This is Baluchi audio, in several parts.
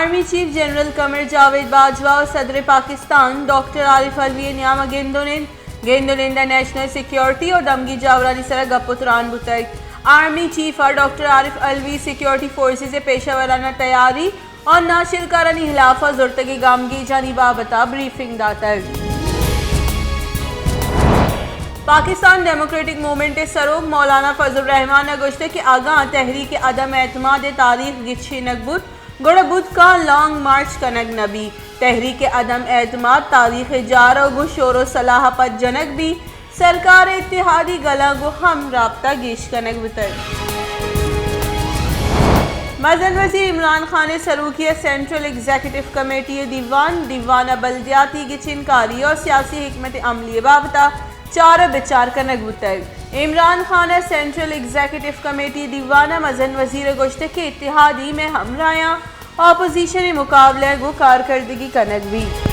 آرمی چیف جنرل قمر جاوید باجوہ و صدر پاکستان ڈاکٹر عارف علوی نیام گند و نند، گند و نند نیشنل سیکیورٹی و دمگی جاورانی سرا گپ و تران بوتگ۔ آرمی چیف ء ڈاکٹر عارف علوی سیکیورٹی فورسز ء پیشہ ورانہ تیاری اور ناشرکارانی خلاف ء زرتگیں گامگیجانی بابت ء بریفنگ داتگ۔ پاکستان ڈیموکریٹک موومنٹ ء سروک مولانا فضل الرحمان ء گوشتگ کہ اگاں تحریک عدم اعتماد ء تاریخ گچینگ بوت، گڑا بوت کاں لانگ مارچ کنگ نہ بی۔ تحریک عدم اعتماد تاریخ جار و گوں شور و صلاح پد جنگ بی۔ سرکار اتحادی گلاں گوں ہم رابطہ گیش کنگ بوتگ۔ مزن وزیر عمران خان سروکی سینٹرل ایگزیکٹو کمیٹی دیوان، دیوان بلدیاتی گچین کاری اور سیاسی حکمت عملی بابتا چار ء بچار کنگ بوتگ۔ عمران خان ء سینٹرل ایگزیکٹو کمیٹی دیوان ء مزن وزیر ء گوشتگ کہ اتحادی مئے ہمراہیاں اپوزیشن ء مقابلہ ء گوں کارکردگی کنگ بیت۔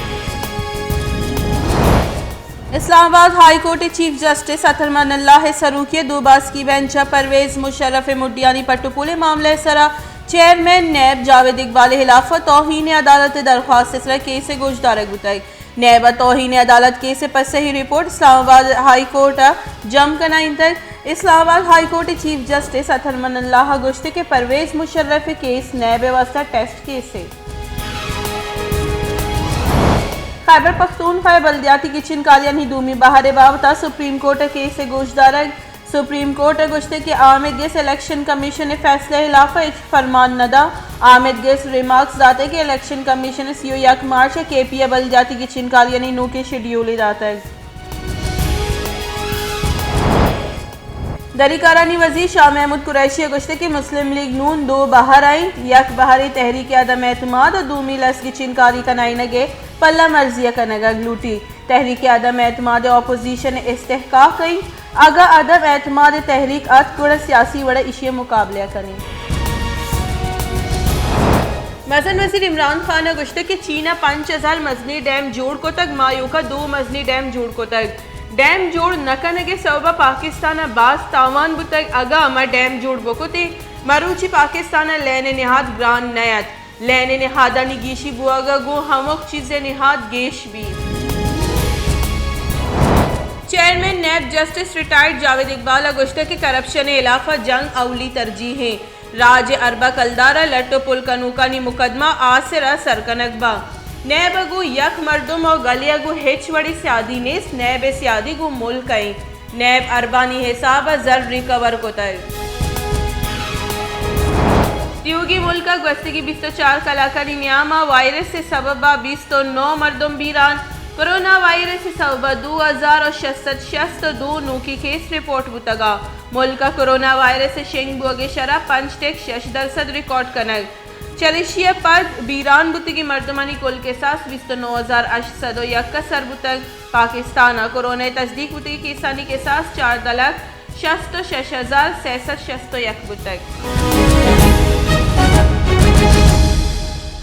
اسلام آباد ہائی کورٹ ء چیف جسٹس اطہر من اللہ ء سروکی ء دو باسکی بینچ ء پرویز مشرف ء مڈیانی پٹ ء پول ء معاملہ ء سرا چیئرمین نیب جاوید اقبال ء خلاف ء توہین عدالت ء درخواست ء سرا کیس ء گوشدارگ بوتگ۔ نیب ء توہین عدالت کیس ء پسہی رپورٹ اسلام آباد ہائی کورٹ ء جم کنائینتگ۔ اسلام آباد ہائی کورٹ ء چیف جسٹس اطہر من اللہ ء گوشت کہ پرویز مشرف ء کیس نیب ء واستہ ٹیسٹ کیس ء۔ خیبر پختونخوا ء بلدیاتی گچین کاریانی دومی بہر ء بابت ء سپریم کورٹ ء کیس ء گوشدارگ۔ سپریم کورٹ ء گوشت کہ آمید گس الیکشن کمیشن ء فیصلہ ء خلاف ء ہچ فرمان نہ دا۔ آمید گس ریمارکس داتگ کہ الیکشن کمیشن ء سی و یک مارچ ء کے پی ء بلدیاتی گچین کاریانی نوکیں شیڈیولے داتگ۔ دری کارانی وزیر شاہ محمود قریشی ء گوشت کہ مسلم لیگ نون دو بہر ء انت، یک بہرے تحریک عدم اعتماد ء دومی لس گچین کاری کنائینگ ء پلہ مرزی ء کنگ ء لوٹی۔ تحریک عدم اعتماد اپوزیشن ء استحقاق انت۔ اگاں عدم اعتماد تحریک ات گڑا سیاسی وڑ ء ایشی ء مقابلہ ء کنیں۔ مزن وزیر عمران خان ء گوشتگ کہ چین ء پنچ ہزار مزنیں ڈیم جوڑ کتگ، ما ایوکا دو مزنیں ڈیم جوڑ کتگ۔ ڈیم جوڑ نہ کنگ ء سبب ء پاکستان ء باز تاوان بوتگ، اگاں ما ڈیم جوڑ بکتیں، مروچی پاکستان ء لین ء نہاد گران نہ ات۔ لین ء نہادانی گیشی بوگ ء گوں ہمک چیز ء نہاد گیش بیت۔ Chairman NAB justice retired Javed Iqbal ء گوشتگ کہ کرپشن ء ہلاف ء جنگ اولی ترجیح ایں۔ راج ء اربہ کلدار ء لٹ ء پل کنوکانی مقدمہ آسر ء سر کنگ باں۔ نیب ء گوں یک مردم ء گلے ء گوں ہچ وڑیں سیادی نیست، نیب ء سیادی گوں ملک ء انت۔ نیب اربانی حساب ء زر ریکور کتگ۔ تیوگیں ملک ء گوستگیں بیست ء چار کلاکانی نیام ء وائرس ء سبب ء بیست ء نو مردم بیران۔ کرونا وائرس ء سبب ء دو ہزار ء شش سد شست ء دو نوکیں کیس رپورٹ بوتگ ء ملک ء کرونا وائرس ء شنگ بوگ ء شرح پنچ ٹک شش درسد ریکارڈ کنگ۔ چریشی ء پد بیران بوتگیں مردمانی کل کساس بیست ء نو ہزار ہشت سد ء یک ء سر بوتگ۔ پاکستان ء کرونا ء تصدیق بوتگیں کیسانی کساس چاردہ لکھ شست ء شش ہزار سئے سد شست ء یک بوتگ۔